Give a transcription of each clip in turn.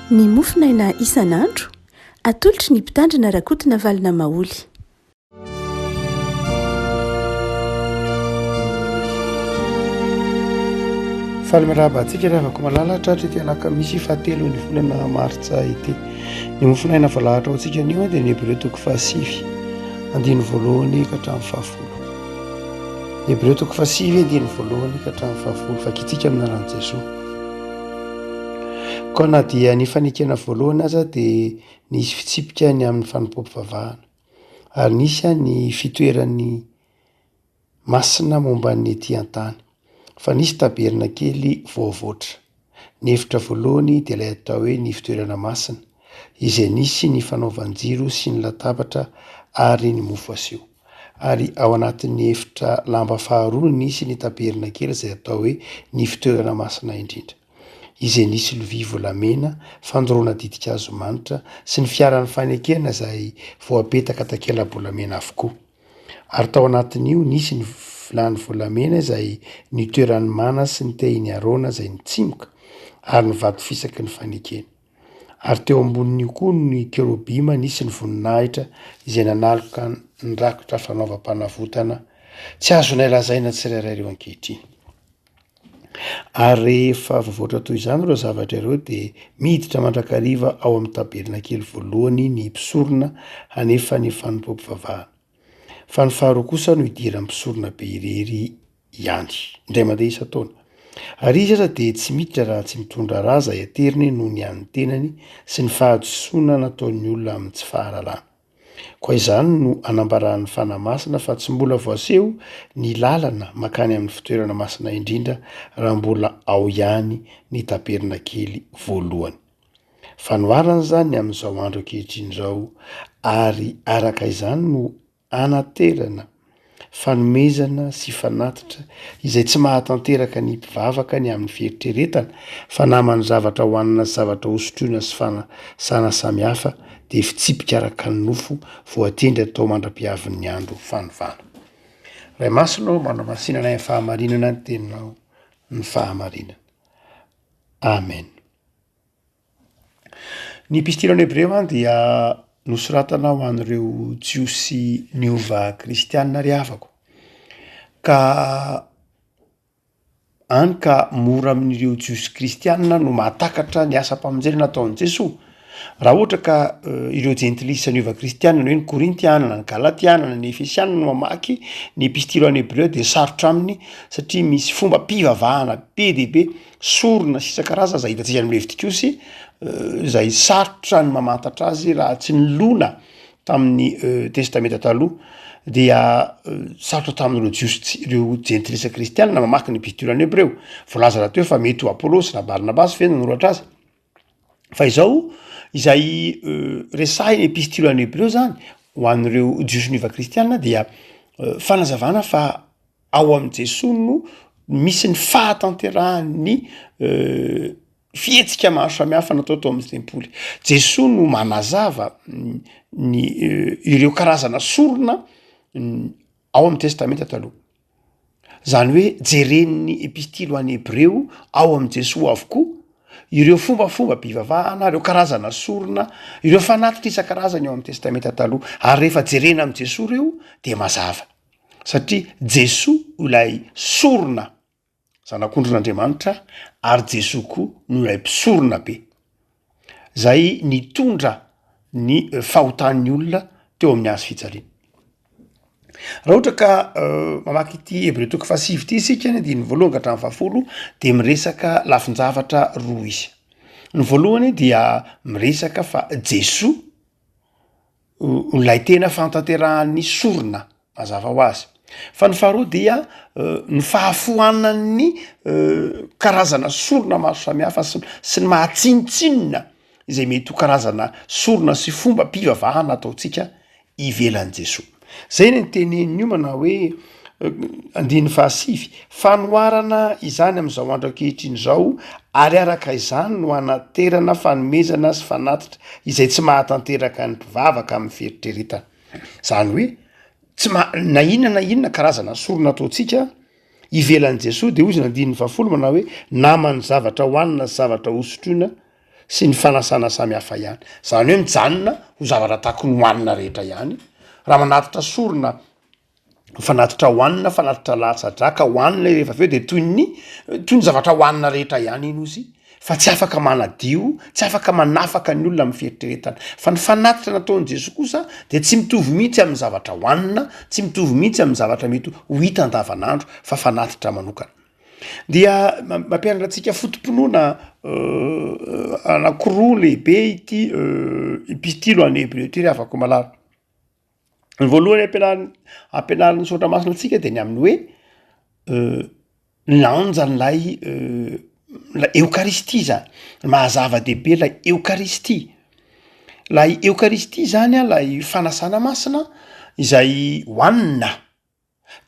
Ny mofonaina isan'andro, atolotry ny Mpitandrina Rakotonavalona Maholy. Faly miarahaba antsika ry havako malala tratra ity alakamisy fahatelo ny volana martsa ity. Ny mofonaina voalahatra ho antsika anio dia ny Hebreo toko fahasivy andininy voalohany ka hatramin'ny fahafolo. Hebreo toko fahasivy andininy voalohany ka hatramin'ny fahafolo. Vakintsika amin'ny anaran'i Jesoa. Koa na dia ny fanekena voalohany aza dia nisy fitsipika ny amin'ny fanompoam-pivavahana ary nisy ny fitoeran'ny masina momba ny ety an-tany, fa nisy tabernakely voavoatra. Ny efitra voalohany dia ilay atao hoe ny fitoerana masina, izay nisy ny fanaovan-jiro sy ny latabatra ary ny mofo aseho. Ary ao anatin'ny efitra lamba faharoa no nisy ny tabernakely izay atao hoe ny fitoerana masina indrindra, izay nisy lovia volamena, fandoroana ditin-kazo manitra, sy ny fiaran'ny fanekena izay voapetaka takela-bolamena avokoa. Ary tao anatin'io nisy ny vilany volamena izay nitoeran'ny mana sy ny tehin'i Arona izay nitsimoka, ary ny vato fisaky ny fanekena. Ary teo ambonin'io koa ny kerobima nisy ny voninahitra izay nanaloka ny rakitra fanaovam-panavotana tsy azonay lazaina tsirairay ireo ankehitriny. Ary rehefa voavoatra toy izany ireo zavatra ireo dia miditra mandrakariva ao amin'ny tabernakely voalohany ny mpisorona hanefa ny fanompoam-pivavahana. Fa ny faharoa kosa no idiran'ny mpisorona be irery ihany, indray mandeha isan-taona. Ary izy aza dia tsy miditra raha tsy mitondra ra izay ateriny noho ny an'ny tenany sy ny fahadisoana nataon'ny olona amin'ny tsy fahalalana. Koa izany no anambaran'ny Fanahy Masina fa tsy mbola voaseho ny lalana mankany amin'ny fitoerana masina indrindra raha mbola ao ihany ny tabernakely voalohany. Fanoharana izany amin'izao andro ankehitriny izao ary araka izany no anaterana fanomezana sy fanatitra izay tsy mahatanteraka ny mpivavaka ny amin'ny fieritreretana fa naman'ny zavatra hohanina sy zavatra hosotroina sy fanasana samihafa dia fitsipika araka ny nofo voatendry atao mandra-pihavin'ny andro fanovana. Ray Masina ô, manamasina anay amin'ny fahamarinana ny teninao ny fahamarinana. Amen. Ny Epistily an'i Hebreo an dia nosoratana ho an'ireo Jiosy niova kristiana ry havako, ka hany ka mora amin'ireo Jiosy kristiana no mahatakatra ny asam-pamonjena nataon'i Jesoa. Raha ohatra ka ireo jentilisa niova kristiana, ny hoe ny Korintiana na ny Galatiana na ny Efesiana no mamaky ny Epistily ho an'i Hebreo dia sarotra aminy satria misy fombam-pivavahana be dia be sorona sy isan-karazany izay hitantsika any amin'ny Levitikosy, izay sarotra ny mamantatra azy raha tsy nilona tamin'ny Testamenta Taloha, dia sarotra tamin'ireo Jiosy tsy, ireo jentilisa kristianina mamaky ny Epistiolan'ny Hebreo. Voalaza rahateo fa mety ho Apolosy na Barnabasy ve no nanoratra azy. Fa izao, izay resahin'ny Epistiolan'ny Hebreo zany ho an'ireo Jiosy niova kristianina dia fanazavana fa Ao amin'i Jesoa no misy ny fahatanterahan'ny fihetsika maro samihafa natao tao amin'ny tempoly. Jesoa no manazava ny ireo karazana sorona ao amin'ny testamenta taloha. Zany hoe jeren'ny epistily ho an'ny Hebreo ao amin'i Jesoa avokoa ireo fombafombam-pivavahana, ireo karazana sorona, ireo fanatitra isan-karazany ao amin'ny testamenta taloha. Ary rehefa jerena amin'i Jesoa ireo dia mazava. Satria Jesoa ilay sorona Zanak'ondrin'Andriamanitra ary Jesoa koa no ilay mpisorona be zay nitondra ny fahotan'ny olona teo amin'ny hazo fijaliana. Raha ohatra ka mamaky ity Hebreo toko fahasivy ity isika ny andininy voalohany ka hatramin'ny fahafolo de miresaka lafin-javatra roa izy. Ny voalohany dia miresaka fa Jesoa Ilay tena fantanterahan'ny sorona, mazava ho azy. Fa ny faharoa dia ny fahafoanan'ny karazana sorona maro samihafa sy sy ny maha tsinontsinona izay mety ho karazana sorona sy fombam-pivavahana ataontsika ivelan'i Jesoa. Zay ny tenenin'io manao hoe Andininy fahasivy, Fanoharana izany amin'izao andro ankehitriny izao ary araka izany no anaterana fanomezana sy fanatitra izay tsy mahatanteraka ny mpivavaka amin'ny fieritreretana. Izany hoe tsy ma- na inona na inona karazana sorona ataontsika ivelan'i Jesoa dia hoy izy ny andininy fahafolo manao hoe naman'ny zavatra hohanina sy zavatra hosotroina. sy ny fanasana samy hafa ihany. Izany hoe mijanona ho zavatra tahaky ny hohanina rehetra ihany. Raha manatitra sorona fanatitra hohanina, fanatitra latsa-drà ka hohanina rehefa avy eo de toy ny toy ny zavatra hohanina rehetra ihany iny ozy fa tsy afaka manadio, tsy afaka manafaka ny olona amin'ny fieritreretana. Fa ny fanatitra nataon'i Jesoa kosa de tsy mitovy mihitsy amin'ny zavatra hohanina, tsy mitovy mihitsy amin'ny zavatra mety ho hita andavanandro fa fanatitra manokana. Dia mampianatra antsika foto-pinoana anankiroa lehibe ity epistily ho an'ny Hebreo ity ry havako malala. Ny voalohany ampianarin- ampianarin'ny soratra masina antsika de ny amin'ny hoe lanjan'ilay lay eokaristia zany, maha zava-dehibe lay eokaristia, lay eokaristia zany a lay fanasana masina izay hohanina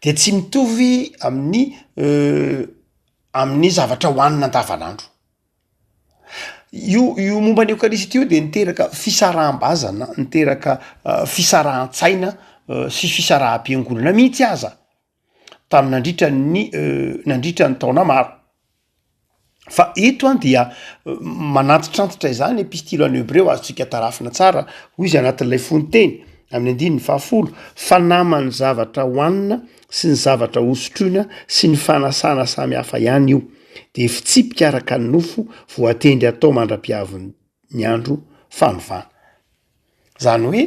de tsy mitovy amin'ny amin'ny zavatra hohanina andavanandro. Io io momba ny eokaristia io de niteraka fisaraham-bazana, niteraka fisarahan-tsaina sy fisaraham-piangonana mihitsy aza tamy nandritra ny nandritra ny taona maro. Fa eto an dia manantitrantitra izany epistily ho an'ny Hebreo azontsika tarafina tsara, hoy izy anatin'ilay fononteny amin'ny andininy fahafolo, fa naman'ny zavatra hohanina sy ny zavatra hosotroina sy ny fanasana samy hafa ihany io. dia fitsipika araka ny nofo voatendry atao mandra-piavin'ny andro fanovana. Zany hoe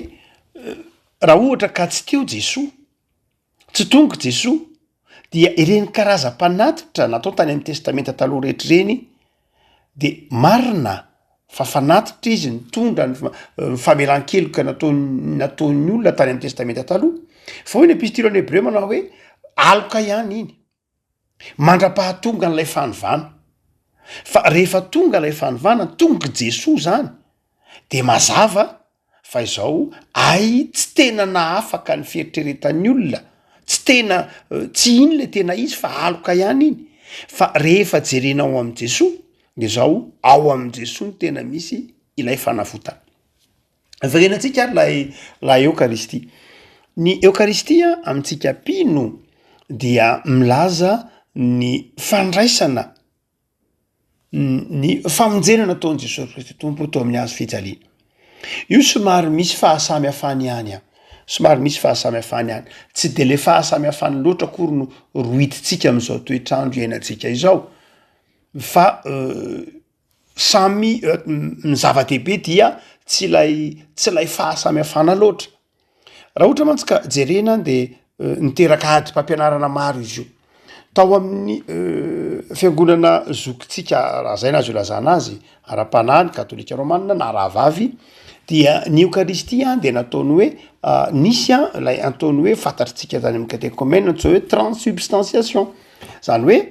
raha ohatra ka tsy teo Jesoa, tsy tonga Jesoa, dia ireny karazam-panatitra natao tany amin'ny testamenta taloha rehetra ireny de marina fa fanatitra izy nitondra ny famelan-keloka nataony nataon'ny olona tany amin'ny testamenta taloha, fa hoy ny epistily any Hebreo manao hoe aloka ihany iny. Mandra-pahatonga an'ilay fanovana. Fa rehefa tonga ilay fanovana, tonga Jesoa zany, de mazava fa izao ay tsy tena nahafaka ny fieritreretan'ny olona, tsy tena tsy iny le tena izy fa aloka ihany iny, fa rehefa jerena ao amin'i Jesoa de zao ao amin'i Jesoa no tena misy ilay fanavotana. Verenantsika ary lay lay Eokaristia. Ny Eokaristia amintsika mpino dia milaza ny fandraisana ny famonjena nataon'i Jesosy Kristy Tompo teo amin'ny hazo fijaliana. Io somary misy fahasamihafany ihany an, somary misy fahasamihafany ihany. Tsy de le fahasamihafany loatra akory no rohitintsika amin'izao toetr'andro iainantsika izao fa Samy ny zava-dehibe dia tsy ilay tsy ilay fahasamihafana loatra. Raha ohatra mantsy ka jerena de niteraka adim-pampianarana maro izy io. Tao amin'ny fiangonana zokintsika raha zay no azo ilazana azy ara-panahy ny katolika romana na rahavavy dia ny eokaristia dia nataony hoe nisy an ilay ataony hoe fantatritsika tany amin'ny katekomena antsoina hoe transubstantiation, zany hoe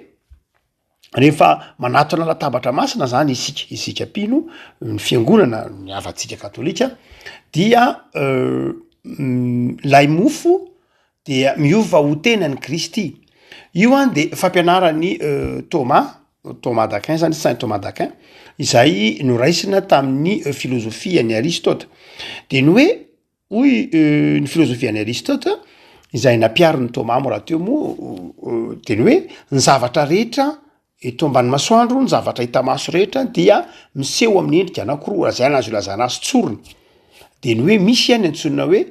Rehefa manatona latabatra masina zany isika, isika mpino, ny fiangonana, ny havantsika katolika dia lay mofo dia miova ho tenan'i Kristy. Io an de fampianaran'i Thomas, Thomas d'Aquin zany, saint Thomas d'Aquin, izay noraisina tamin'ny filozofian'i Aristote. De ny hoe Hoy ny filozofian'i Aristote, izay nampiharin'i Thomas moa rahateo moa, dia ny hoe ny zavatra rehetra eto ambany masoandro, ny zavatra hita maso rehetra dia miseho amin'ny endrika anankiroa, raha izay no azo ilazana azy tsorina, de ny hoe misy ny antsoina hoe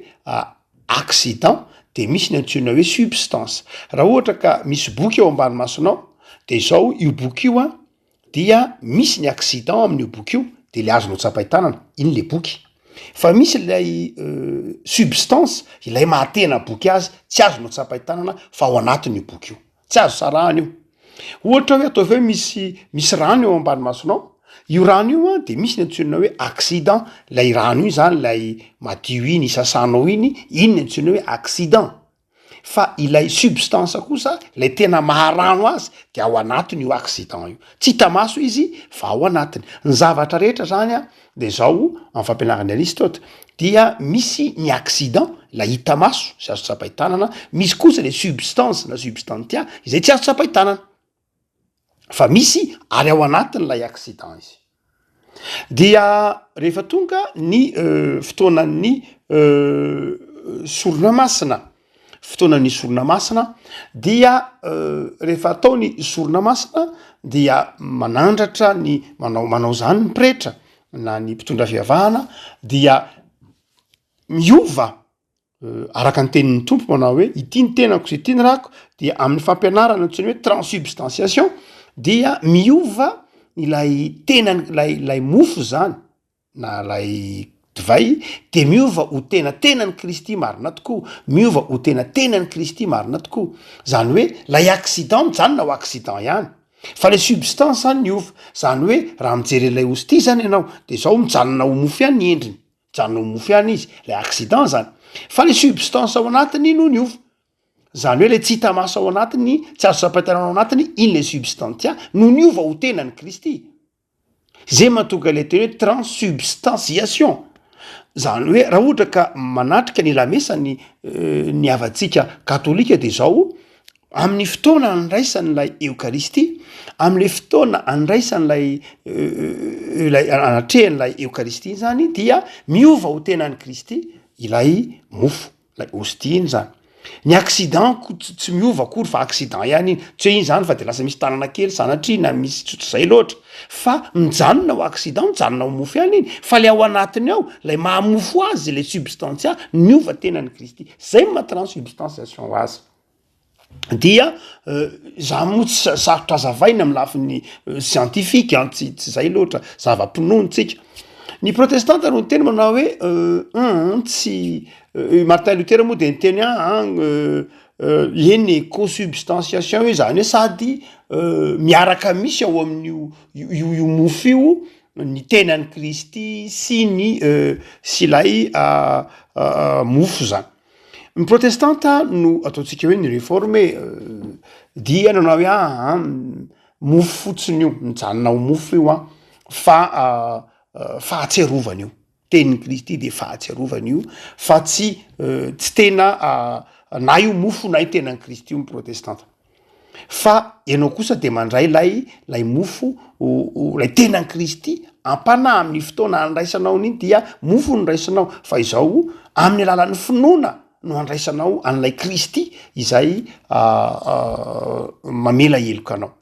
accident de misy ny antsoina hoe substance. Raha ohatra ka misy boky eo ambany masonao de izao io boky io an dia misy ny accident amin'io boky io de le azonao tsapain-tanana, iny le boky, fa misy ilay substance ilay maha-tena boky azy tsy azonao tsapain-tanana fa ao anatin'io boky io, tsy azo sarahana io, ohatra hoe ataovy hoe misy misy rano eo ambany masonao, io rano io an de misy ny antsoina hoe accident, lay rano io zany lay madio iny isasanao iny, iny ny antsoina hoe accident. Fa ilay substance kosa, ilay tena maha-rano azy de ao anatiny io accident io. Tsy hita maso izy fa ao anatiny. Ny zavatra rehetra zany an, de zao, amin'ny fampianaran'i Aristote, dia misy ny accident, ilay hita maso sy azo tsapain-tanana, misy kosa le substance na substantia izay tsy azo tsapain-tanana. Fa misy ary ao anatin'ilay accident izy. Dia rehefa tonga ny fotoanan'ny sorona masina, fotoanan'ny sorona masina dia rehefa atao ny sorona masina dia manandratra ny manao manao zany ny pretra. na ny mpitondra fivavahana dia miova araka ny tenin'ny Tompo manao hoe ity ny tenako sy ity ny rako dia amin'ny fampianarana antsoina hoe transubstantiation dia miova ilay tenany ilay ilay mofo zany na ilay divay dia miova ho tena tenan'i Kristy marina tokoa, miova ho tena tenan'i Kristy marina tokoa, zany hoe lay accident mijanona ho accident ihany fa le substance zany niova, zany hoe raha mijery an'ilay hostie zany ianao de zao mijanona ho mofo ihany ny endriny, mijanona ho mofo ihany izy, lay accident zany, fa le substance ao anatiny no niova, zany hoe le tsy hita maso ao anatiny, tsy azo tsapain-tanana ao anatiny, iny le substantia no niova ho tenan'i Kristy. Zay mahatonga ilay teny hoe transubstantiation, zany hoe raha ohatra ka manatrika ny lamesa ny ny havantsika katolika de zao, amin'ny fotoana andraisan'ilay eokaristia, am'le fotoana andraisan'ilay ilay anatrehan'ilay eokaristia zany dia miova ho tenan'i Kristy ilay mofo. Ilay hostie iny zany. Ny accident ko tsy tsy miova akory fa accident ihany iny, tsy hoe iny zany fa de lasa misy tanana kely sanatria na misy tsy ohatr'izay loatra fa mijanona ho accident, mijanona ho mofo ihany iny fa le ao anatiny ao, lay maha mofo azy, le substantia niova tenan'i Kristy, zay no maha transubstantiation azy. Dia za moa tsy sa- sarotra azavaina amy lafiny siantifika an, tsy tsy zay loatra, zava-pinoana tsika. Ny protestanta no niteny manao hoe um tsy i Martin Luther moa de niteny aa eny e consubstantiation io zany hoe sady miaraka misy ao amin'io io io mofo io ny tenan'i Kristy sy ny sy ilay mofo zany. Ny protestanta no ataontsika hoe ny reforme dia nanao hoe aa mofo fotsiny io, mijanona ho mofo io an, fa fahatsiarovana io, tenin'i Kristy de fahatsiarovana io fa tsy tsy tena na io mofo na io tenan'i Kristy io ny protestanta. Fa ianao kosa dia mandray ilay ilay mofo ilay tenan'i Kristy am-panahy amin'ny fotoana andraisanao an'iny dia mofo no raisinao fa izao amin'ny alalan'ny finoana no andraisanao an'ilay Kristy izay mamela heloka anao.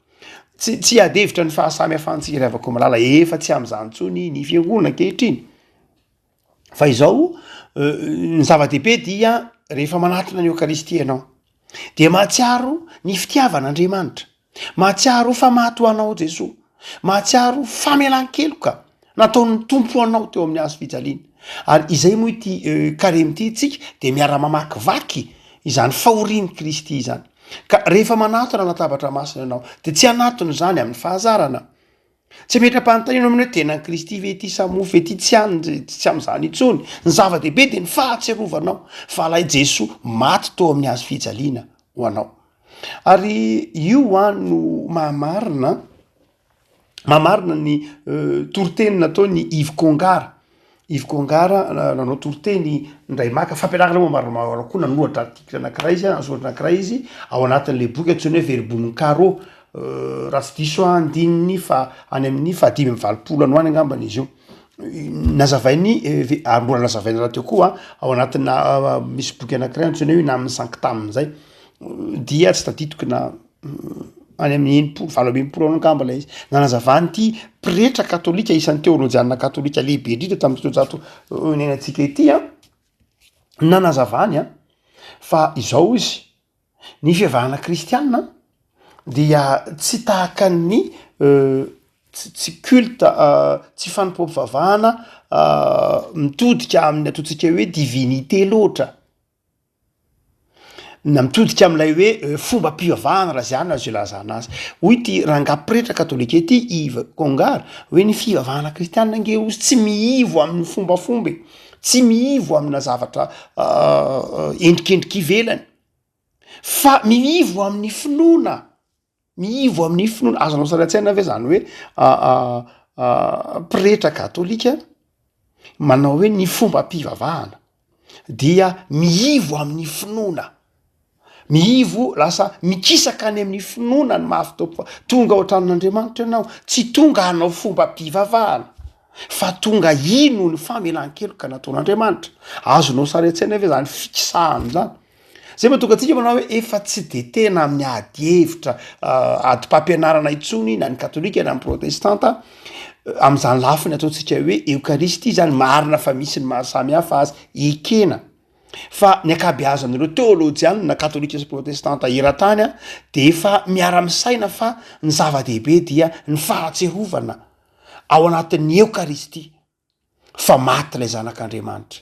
Tsy tsy hiady hevitra ny fahasamihafantsika ry havako malala, efa tsy amin'izany intsony ny fiangonana ankehitriny. Fa izao, ny zava-dehibe dia rehefa manatona ny Eokaristia ianao, dia mahatsiaro ny fitiavan'Andriamanitra, mahatsiaro fa maty ho anao Jesoa, mahatsiaro famelan-keloka nataon'ny Tompo ho anao teo amin'ny hazo fijaliana. Ary izay moa ity karemy ity tsika dia miara-mamakivaky izany fahorian'i Kristy izany. Ka rehefa manatona latabatra masina ianao, dia tsy hanatona izany amin'ny fahazarana, Tsy ametra-panontaniana amin'ny hoe tenan'i Kristy ve ity sa mofo ve ity, tsy any, tsy amin'izany intsony. Ny zava-dehibe dia ny fahatsiarovanao fa ilay Jesoa maty teo amin'ny hazo fijaliana ho anao. Ary io an no mahamarina, mahamarina ny toriteny nataon'i Yves Congar. Yves Congar nanao toriteny indray maka fampianarana moa maromaro koa nanoratra article anakiray izy an, soratra anakiray izy ao anatin'le boky antsoina hoe Verbum Caro, raha tsy diso aho andininy fa any amin'ny fahadimy amby 80 any ho any angambany izy io. Nazavainy ary mbola nazavaina rahateo koa ao anatina misy boky anakiray antsoina hoe Unam Sanctam zay dia tsy tadidiko na any amin'ny 60, 68 any angamba ilay izy, nanazavany ity pretra katolika isan'ny teolojianina katolika lehibe indrindra tamin'ny taonjato niainantsika ity an, nanazavany an fa izao izy, ny fivavahana kristianina dia tsy tahaka ny tsy tsy culte tsy fanompoam-pivavahana mitodika amin'ny ataontsika hoe divinité loatra. Na mitodika amin'ilay hoe fombam-pivavahana raha izany azo ilazana azy. Hoy ity rangahy pretra katolika ity, Yves Congar, hoe ny fivavahana kristianina ange hozy tsy miivo amin'ny fombafomba e, tsy miivo amina zavatra endrikendrika ivelany fa miivo amin'ny finoana. Miivo amin'ny finoana, azonao sary an-tsaina ve zany hoe pretra katolika manao hoe ny fombam-pivavahana dia miivo amin'ny finoana, miivo lasa mikisaka any amin'ny finoana ny maha fotoam-piva-, tonga ao an-tranon'Andriamanitra ianao, tsy tonga hanao fombam-pivavahana fa tonga hino ny famelan-keloka nataon'Andriamanitra, azonao sary an-tsaina ve zany fikisahana zany? Zay mahatonga antsika manao hoe efa tsy de tena amin'ny ady hevitra adim-pampianarana intsony na ny katolika na ny protestanta am'zany lafiny ataontsika hoe eokaristia zany, marina fa misy ny maha samy hafa azy ekena fa ny ankabeazan'ireo teolojianina katolika sy protestanta eran-tany a de efa miara-misaina fa ny zava-dehibe dia ny fahatsiarovana ao anatin'ny eokaristia fa maty ilay Zanak'Andriamanitra,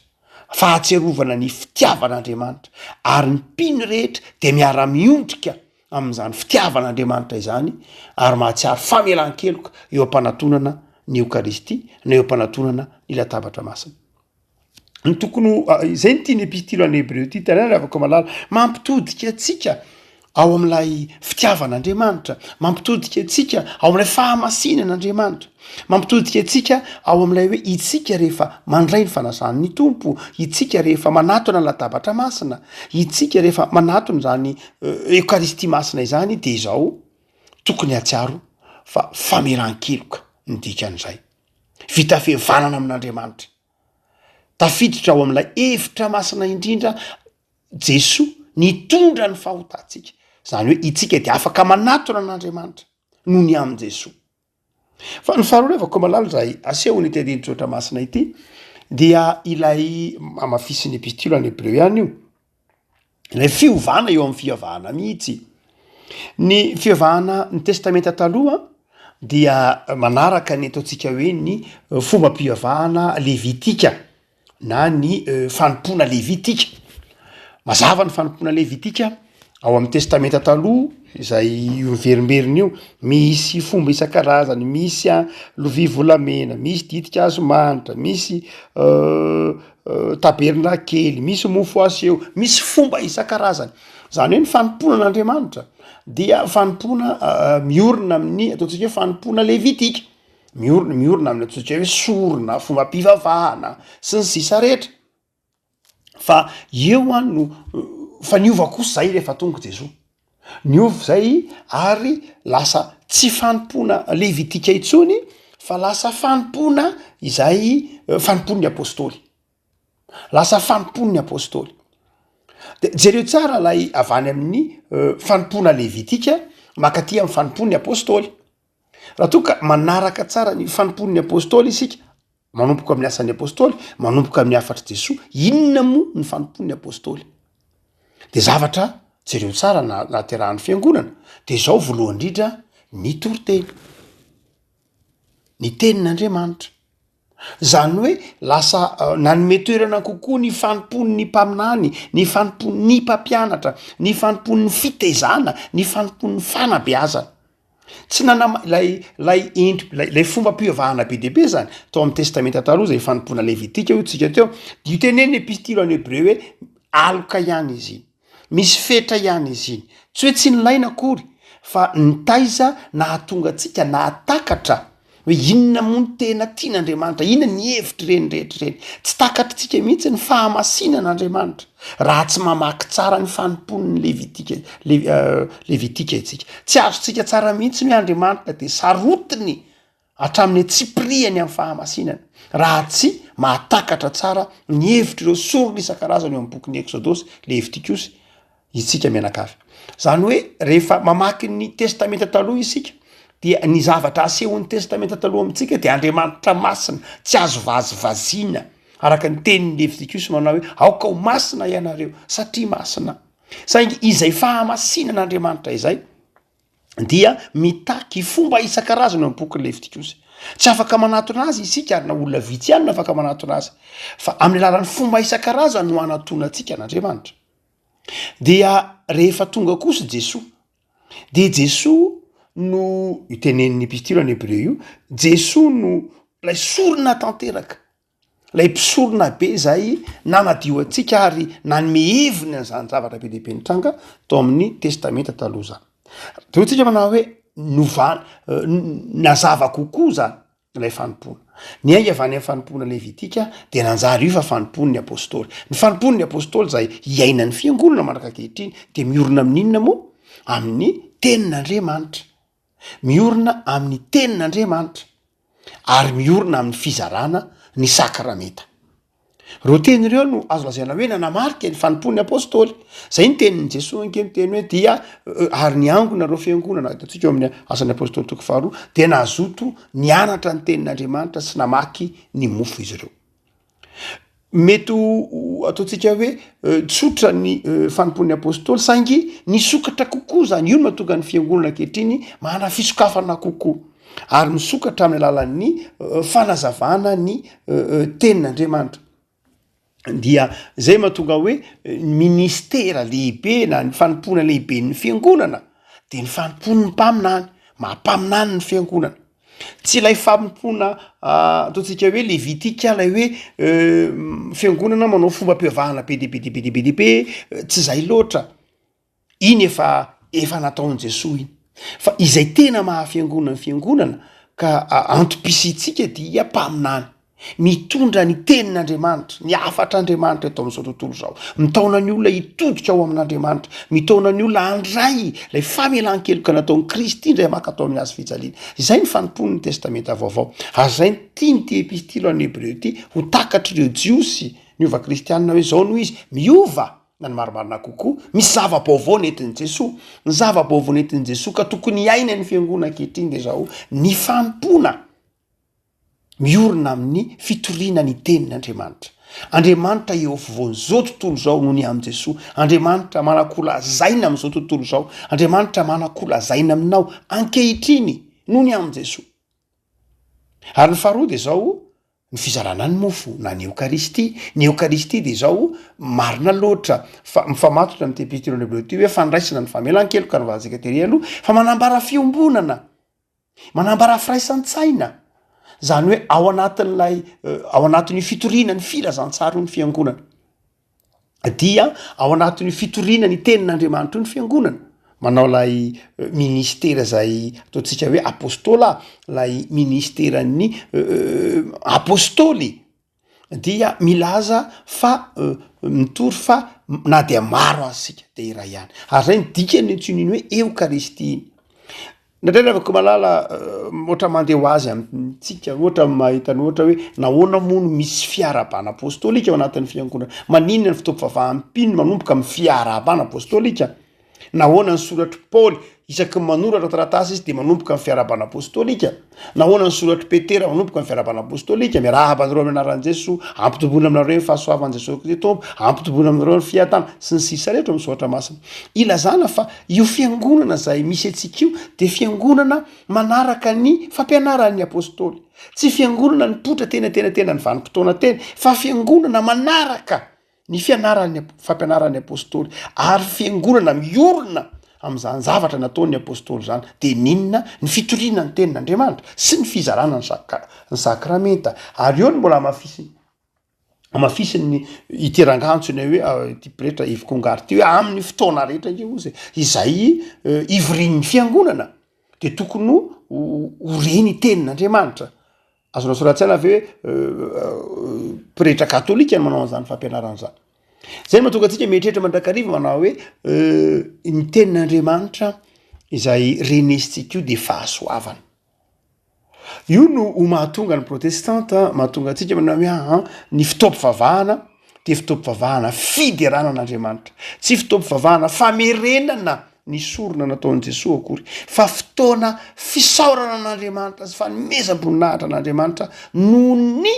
fahatsiarovana ny fitiavan'Andriamanitra, ary ny mpino rehetra dia miara-miondrika amin'izany fitiavan'Andriamanitra izany ary mahatsiaro famelan-keloka eo am-panatonana ny Eokaristia na eo am-panatonana ny Latabatra Masina. Ny tokony ho, izay no tian'ny Epistily ho an'ny Hebreo ity, hitanareo ry havako malala, mampitodika antsika ao amin'ilay fitiavan'Andriamanitra, mampitodika antsika ao amin'ilay fahamasinan'Andriamanitra, mampitodika antsika ao amin'ilay hoe itsika rehefa mandray ny fanasan'ny Tompo, itsika rehefa manatona ny latabatra masina, itsika rehefa manatona izany Eokaristia masina izany dia izao tokony hahatsiaro fa famelan-keloka ny dikan'izay. Vita fihavanana amin'Andriamanitra. Tafiditra ao amin'ilay efitra masina indrindra Jesoa nitondra ny fahotantsika, izany hoe itsika dia afaka manatona an'Andriamanitra noho ny amin'i Jesoa. Fa ny faharoa rehefa koa malala izay asehon'ity andinin-tsoratra masina ity dia ilay hamafisin'ny epistily any Hebreo ihany io, ilay fiovana eo amin'ny fivavahana mihitsy. Ny fivavahana ny testamenta taloha dia manaraka ny ataontsika hoe ny fombam-pivavahana levitika. na ny fanompoana levitika. Mazava ny fanompoana levitika ao amin'ny testamenta taloha izay io miverimberina io, misy fomba isan-karazany, misy a lovia volamena, misy ditin-kazo manitra, misy tabernakely, misy mofo aseho, misy fomba isan-karazany. Zany hoe ny fanompoana an'Andriamanitra dia fanompoana miorina amin'ny ataontsika hoe fanompoana levitika. Miorina, miorina amin'ny antsointsika hoe sorona, fombam-pivavahana, sy ny sisa rehetra. Fa eo an no, fa niova kosa zay rehefa tonga Jesoa. Niova zay ary lasa tsy fanompoana levitika intsony fa lasa fanompoana izay fanompoan'ny apôstôly. Lasa fanompoan'ny apôstôly. De jereo tsara lay avy any amin'ny fanompoana levitika mankaty amin'ny fanompoan'ny apôstôly. Raha toa ka manaraka tsara ny fanompoan'ny Apôstôly isika, manomboka amin'ny asan'ny Apôstôly, manomboka amin'ny hafatr'i Jesoa, inona moa ny fanompoan'ny Apôstôly? De zavatra jereo tsara na nahaterahan'ny fiangonana, de izao voalohany indrindra ny toriteny, ny tenin'Andriamanitra. Zany hoe lasa nanome toerana kokoa ny fanompoan'ny mpaminany, ny fanompoan'ny mpampianatra, ny fanompoan'ny fitaizana, ny fanompoan'ny fanabeazana. Tsy nanam- ilay ilay endri- ilay ilay fombam-pivavahana be dia be zany tao amin'ny testamenta taloha zay fanompoana levitika hoy tsika teo, de io tenenin'ny epistily ho an'ny hebreo hoe aloka ihany izy iny. Misy fetra ihany izy iny. Tsy hoe tsy nilaina akory fa nitaiza nahatonga antsika nahatakatra hoe inona moa no tena tian'Andriamanitra, inona ny hevitr'ireny rehetra ireny. Tsy takatritsika mihitsy ny fahamasinan'Andriamanitra raha tsy mamaky tsara ny fanompoan'ny Levitika, Levitika isika. Tsy azontsika tsara mihitsy ny hoe Andriamanitra dia sarotiny hatramin'ny antsipirihany amin'ny fahamasinana, raha tsy mahatakatra tsara ny hevitr'ireo sorona isan-karazany eo amin'ny bokin'ny Eksodosy, Levitikosy, isika mianakavy. Izany hoe rehefa mamaky ny Testamenta Taloha isika, dia ny zavatra asehon'ny Testamenta Taloha amintsika dia Andriamanitra masina, tsy azo vazivaziana, araka ny tenin'ny Levitikosy manao hoe, aoka ho masina ianareo, satria masina. Saingy izay fahamasinan'Andriamanitra izay, dia mitaky fomba isan-karazany eo amin'ny bokin'ny Levitikosy. Tsy afaka manatona azy isika ary na olona vitsy ihany no afaka manatona azy, fa amin'ny alalan'ny fomba isan-karazany no anatonantsika an'Andriamanitra. Dia rehefa tonga kosa Jesoa, dia Jesoa no, io tenenin'ny epistily any Hebreo io, Jesoa no ilay sorona tanteraka. Ilay mpisorona be izay nanadio antsika ary nanome heviny an'izany zavatra be dia be nitranga tao amin'ny Testamenta Taloha izany. De hoy tsika manao hoe novana, nazava kokoa izany ilay fanompoana. Niainga avy any amin'ny fanompoana levitika dia nanjary io fa fanompoan'ny apôstôly. Ny fanompoan'ny apôstôly izay iainan'ny fiangonana mandraka ankehitriny dia miorina amin'inona moa? Amin'ny tenin'Andriamanitra. Miorina amin'ny tenin'Andriamanitra ary miorina amin'ny fizarana ny sakramenta. Ireo teny ireo no azo lazaina hoe nanamarika ny fanompoan'ny apôstôly. Zay ny tenin'i Jesoa ange miteny hoe dia ary niangona ireo fiangonana, hitantsika eo amin'ny asan'ny apôstôly toko faharoa, dia nazoto nianatra ny tenin'Andriamanitra sy namaky ny mofo izy ireo. Mety ho ataontsika hoe tsotra ny fanompoan'ny apôstôly saingy nisokatra kokoa zany, io no mahatonga ny fiangonana ankehitriny manana fisokafana kokoa ary misokatra amin'ny alalan'ny fanazavana ny tenin'Andriamanitra. Dia zay mahatonga hoe ny ministera lehibe na ny fanompoana lehiben'ny fiangonana de ny fanompoan'ny mpaminany, maha mpaminany ny fiangonana. Tsy ilay fanompoana ataontsika hoe levitika ilay hoe fiangonana manao fombam-pivavahana be dia be dia be dia be dia be, tsy zay loatra. Iny efa efa nataon'i Jesoa iny. Fa izay tena maha fiangonana ny fiangonana ka antom-pisiantsika dia mpaminany. Mitondra ny tenin'Andriamanitra, ny hafatr'Andriamanitra eto amin'izao tontolo izao. Mitaona ny olona hitodika ao amin'Andriamanitra. Mitaona ny olona handray ilay famelan-keloka nataon'i Kristy indray maka tao amin'ny hazo fijaliana. Izay ny fanompoan'ny Testamenta Vaovao. Ary izay no tian'ity epistily ho an'ny Hebreo ity ho takatr'ireo Jiosy niova kristianina hoe izao no izy, miova na ny marimarina kokoa, misy zava-baovao nentin'i Jesoa. Ny zava-baovao nentin'i Jesoa ka tokony hiainan'ny fiangonana ankehitriny dia izao, ny fanompoana miorina amin'ny fitoriana ny tenin'Andriamanitra. Andriamanitra eo afovoan'izao tontolo izao noho ny amin'i Jesoa. Andriamanitra manan-kolazaina amin'izao tontolo izao. Andriamanitra manan-kolazaina aminao ankehitriny noho ny amin'i Jesoa. Ary ny faharoa dia izao, Ny fizarana ny mofo na ny Eokaristia. Ny Eokaristia dia izao, marina loatra fa mifamatotra amin'ity Epistily Hebreo ity hoe fandraisana ny famelan-keloka ny valintsika tery aloha, fa manambara fiombonana, manambara firaisan-tsaina. Izany hoe ao anatin'ilay, ao anatin'io fitoriana ny filazantsara io ny fiangonana. dia ao anatin'io fitoriana ny tenin'Andriamanitra io ny fiangonana, manao ilay ministera zay ataontsika hoe apôstôla, lay ministeran'ny apôstôly dia milaza fa mitory fa na dia maro aza isika de iray ihany, ary zay ny dikany antsoin'iny hoe eokaristia iny. Indraindray ry havako malala ohatra mandeha ho azy amintsika ohatra mahita ny ohatra hoe nahoana moa no misy fiarahabana apostolika ao anatin'ny fiangonana? Maninona ny fotoam-pivavahan'ny mpino manomboka amin'ny fiarahabana apostolika? Nahoana ny soratr'i Paoly isaky ny manoratra taratasy izy dia manomboka amin'ny fiarahabana apostolika? Nahoana ny soratr'i Petera manomboka amin'ny fiarahabana apostolika? Miarahaba anareo amin'ny anaran'i Jesoa, ampitomboina aminareo ny fahasoavan'i Jesoa Kristy Tompo, ampitomboina aminareo ny fiadanana, sy ny sisa rehetra ao amin'ny soratra masina. Ilazana fa Io fiangonana izay misy antsika io dia fiangonana manaraka ny fampianaran'ny apostoly. Tsy fiangonana nipoitra teny antenatenan'ny vanim-potoana teny fa fiangonana manaraka ny fianaran'ny fampianaran'ny apostoly ary fiangonana miorina amin'izany zavatra nataon'ny apostoly izany dia n'inona ny fitoriana ny tenin'Andriamanitra sy ny fizarana ny saka- ny sakramenta ary eo no mbola hamafisiny Hamafisin'ny ity rangahy antsoina hoe ity pretra Yves Congar ity hoe amin'ny fotoana rehetra ange hozy e, izay ivorian'ny fiangonana de tokony ho re ny tenin'Andriamanitra. Azonao sora-tsaina ve hoe pretra katolika no manao an'izany fampianarana zany? Zay no mahatonga antsika mieritreritra mandrakariva manao hoe ny tenin'Andriamanitra izay renesintsika io de fahasoavana. Io no ho mahatonga ny protestanta, mahatonga antsika manao hoe aa ny fotoam-pivavahana dia fotoam-pivavahana fiderana an'Andriamanitra, tsy fotoam-pivavahana famerenana ny sorona nataon'i Jesoa akory, fa fotoana fisaorana an'Andriamanitra sy fanomezam-boninahitra an'Andriamanitra noho ny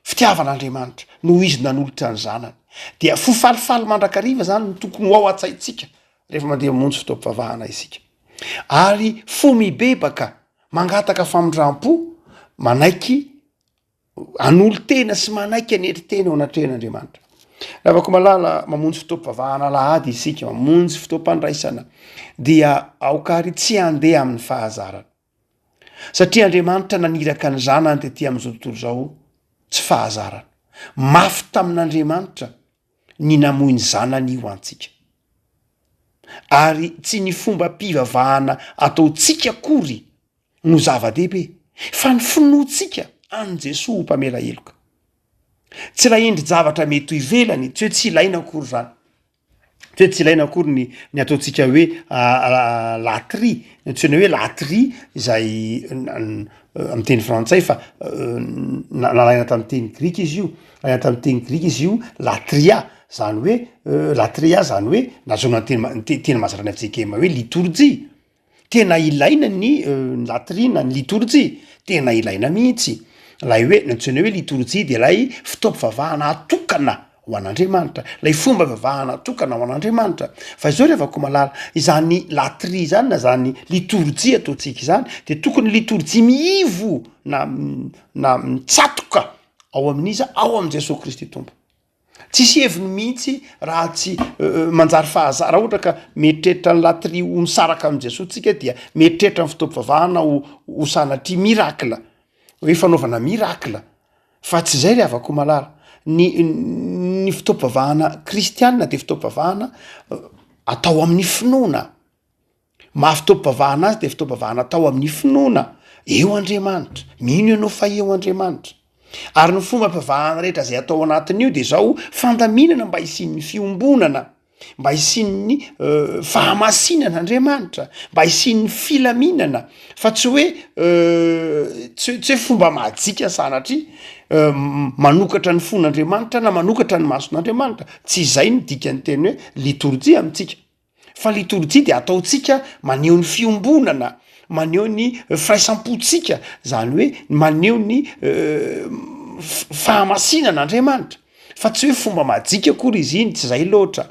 Fitiavan'Andriamanitra, noho Izy nanolotra ny Zanany. Dia fo falifaly mandrakariva izany no tokony ho ao an-tsaintsika rehefa mandeha mamonjy fotoam-pivavahana isika. Ary fo mibebaka, mangataka famindram-po, manaiky hanolo-tena sy manaiky hanetry tena eo anatrehan'Andriamanitra. Ravako malala, mamonjy fotoam-pivavahana alahady isika, mamonjy fotoam-pandraisana, dia aoka ary tsy handeha amin'ny fahazarana. Satria Andriamanitra naniraka ny Zanany tety amin'izao tontolo izao tsy fahazarana. Mafy tamin'Andriamanitra ny namoy ny Zanany ho antsika. Ary tsy ny fombam-pivavahana ataontsika akory no zava-dehibe, fa ny finoantsika an'i Jesoa ho mpamela heloka. Tsy ilay endri-javatra mety ho ivelany, tsy hoe tsy ilaina akory izany. Tsy hoe tsy ilaina akory ny ny ataontsika hoe latria, ny antsoina hoe latria izay amin'ny teny frantsay fa nalaina tamin'ny teny grika izy io, nalaina tamin'ny teny grika izy io latria, zany hoe latria zany hoe nahazoana ny teny ma- ny te- teny mahazatra ny fjkm hoe litorjia. Tena ilaina ny ny latrina, ny litorjia, tena ilaina mihitsy. Ilay hoe ny antsoina hoe litorjia de ilay fotoam-pivavahana atokana ho an'Andriamanitra, ilay fomba fivavahana atokana ho an'Andriamanitra. Fa izao ry havako malala, izany latria izany na izany litorjia ataontsika izany de tokony litorjia miivo na na mitsatoka ao amin'iza? Ao amin'i Jesoa Kristy Tompo. Tsisy heviny mihitsy raha tsy manjary fahaza-, raha ohatra ka mieritreritra ny latria ho misaraka amin'i Jesoa tsika dia mieritreritra ny fotoam-pivavahana ho ho sanatria miracle, hoe fanaovana miracle, fa tsy izay ry havako malala, ny ny fotoam-pivavahana kristianina dia fotoam-pivavahana atao amin'ny finoana. Maha fotoam-pivavahana azy dia fotoam-pivavahana atao amin'ny finoana, eo Andriamanitra, mino ianao fa eo Andriamanitra. Ary ny fomba fivavahana rehetra izay atao anatin'io dia izao fandaminana mba hisian'ny fiombonana, mba hisian'ny fahamasinana Andriamanitra, mba hisian'ny filaminana, fa tsy hoe tsy hoe tsy hoe fomba majika sanatria manokatra ny fon'Andriamanitra na manokatra ny mason'Andriamanitra, tsy izay no dikan'ny teny hoe litorjia amintsika. Fa litorjia dia ataontsika maneho ny fiombonana, maneho ny firaisam-pontsika, zany hoe maneho ny fahamasinana Andriamanitra, fa tsy hoe fomba majika akory izy iny, tsy zay loatra.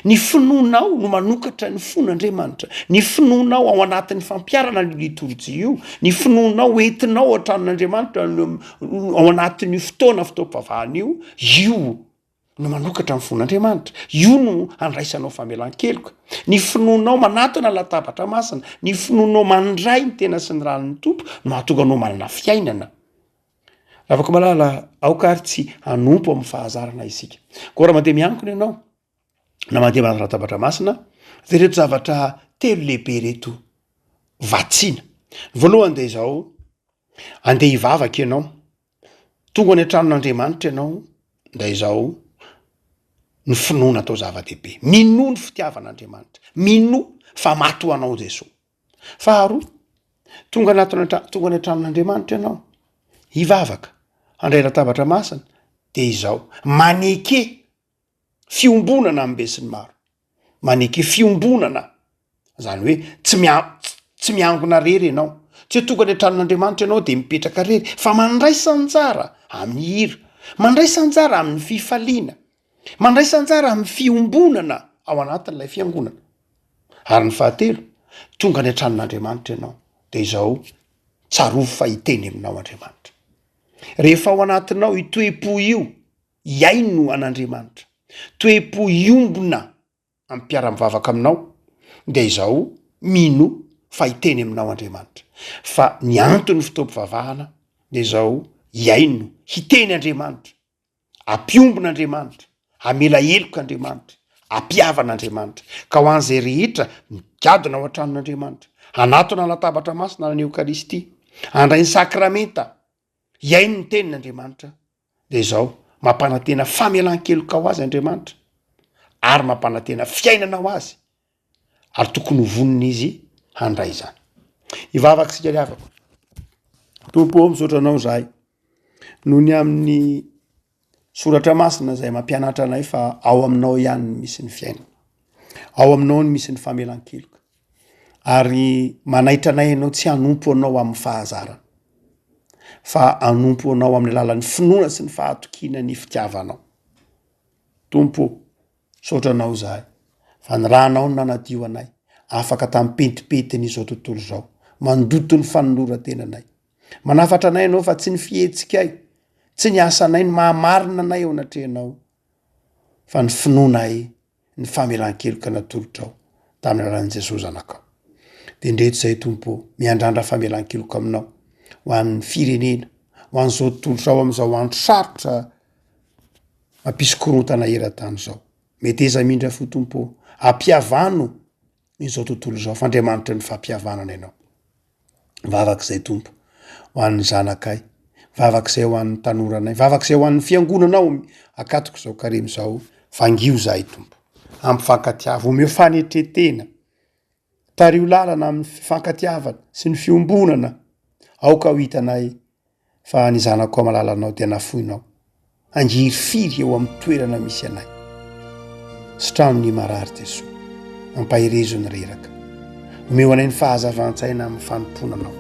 Ny finoanao no manokatra ny fon'Andriamanitra, ny finoanao ao anatin'ny fampiharana an'io litorjia io, ny finoanao entinao ao an-tranon'Andriamanitra ao anatin'io fotoana fotoam-pivavahana io, io no manokatra ny fon'Andriamanitra, io no handraisanao famelan-keloka, ny finoanao manatona ny latabatra masina, ny finoanao mandray ny tena sy ny ran'ny Tompo no mahatonga anao manana fiainana. Ravako malala, aoka ary tsy hanompo amin'ny fahazarana isika. Koa raha mandeha miankina ianao, na mandeha manatona latabatra masina, dia ireto zavatra telo lehibe ireto vatsiana. Ny voalohany dia izao, andeha hivavaka ianao, Tonga any an-tranon'Andriamanitra ianao dia izao ny finoana atao zava-dehibe. Minoa ny fitiavan'Andriamanitra. Minoa fa maty ho anao Jesoa. Faharoa, tonga anatina an-tra- tonga any an-tranon'Andriamanitra ianao, hivavaka, handray latabatra masina, dia izao, maneke fiombonana amin'ny besinimaro. Maneke fiombonana, zany hoe tsy mia- tsy miangona rery ianao, tsy hoe tonga any an-tranon'Andriamanitra ianao de mipetraka rery fa mandraisa anjara amin'ny hira, mandraisa anjara amin'ny fifaliana, mandraisa anjara amin'ny fiombonana ao anatin'ilay fiangonana. Ary ny fahatelo, tonga any an-tranon'Andriamanitra ianao de izao, tsarovy fa hiteny aminao Andriamanitra. Rehefa ao anatinao io toe-po io, hihaino an'Andriamanitra, toe-po hiombona amin'ny mpiara-mivavaka aminao, dia izao, mino fa hiteny aminao Andriamanitra. Fa ny anton'ny fotoam-pivavahana dia izao, hihaino, hiteny Andriamanitra, hampiombona Andriamanitra, hamela heloka Andriamanitra, hampihavana Andriamanitra. Ka ho an'izay rehetra migadona ao an-tranon'Andriamanitra, hanatona ny latabatra masina na ny Eokaristia, handray ny sakramenta, hihaino ny tenin'Andriamanitra, dia izao, mampanantena famelan-keloka ho azy Andriamanitra, ary mampanantena fiainana ho azy, ary tokony ho vonona izy handray izany. Hivavaka isika ry havako. Tompo ô, misaotra anao izahay noho ny amin'ny soratra masina izay mampianatra anay fa ao aminao ihany no misy ny fiainana, ao aminao no misy ny famelan-keloka, ary manaitra anay ianao tsy hanompo anao amin'ny fahazarana. fa hanompo Anao amin'ny alalan'ny finoana sy ny fahatokiana ny fitiavanao. Tompo ô, misaotra Anao izahay fa ny rànao no nanadio anay, afaka tamin'ny pentimpentin'izao tontolo izao, mandoto ny fanoloran-tenanay. Manafatra anay Ianao fa tsy ny fihetsikay, tsy ny asanay no mahamarina anay eo anatrehanao, fa ny finoanay ny famelan-keloka natolotrao tamin'ny alalan'i Jesoa Zanakao. Dia indreto izay Tompo ô, miandrandra famelan-keloka aminao ho an'ny firenena, ho an'izao tontolo izao amin'izao andro sarotra mampisy korontana eran-tany izao. Meteza hamindra fo Tompo ô, ampihavano izao tontolo izao fa Andriamanitry ny fampihavanana Ianao. Vavaka izay Tompo ho an'ny zanakay, vavaka izay ho an'ny tanoranay, vavaka izay ho an'ny fiangonanao akatoko izao karemy izao, vangio izahay Tompo. Ampifankatiavo, omeo fanetren-tena. Tariho lalana amin'ny fifankatiavana sy ny fiombonana. Aoka ho hitanay fa ny zanakao malalanao dia nafoinao hangirifiry eo amin'ny toerana misy anay. Sitrano ny marary Jesoa, ampaherezo ny reraka. Omeo anay ny fahazavan-tsaina amin'ny fanompoana Anao.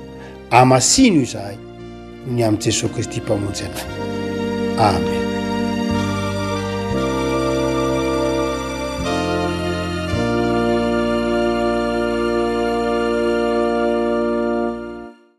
Amasino izahay noho ny amin'i Jesoa Kristy Mpamonjy anay. Amen.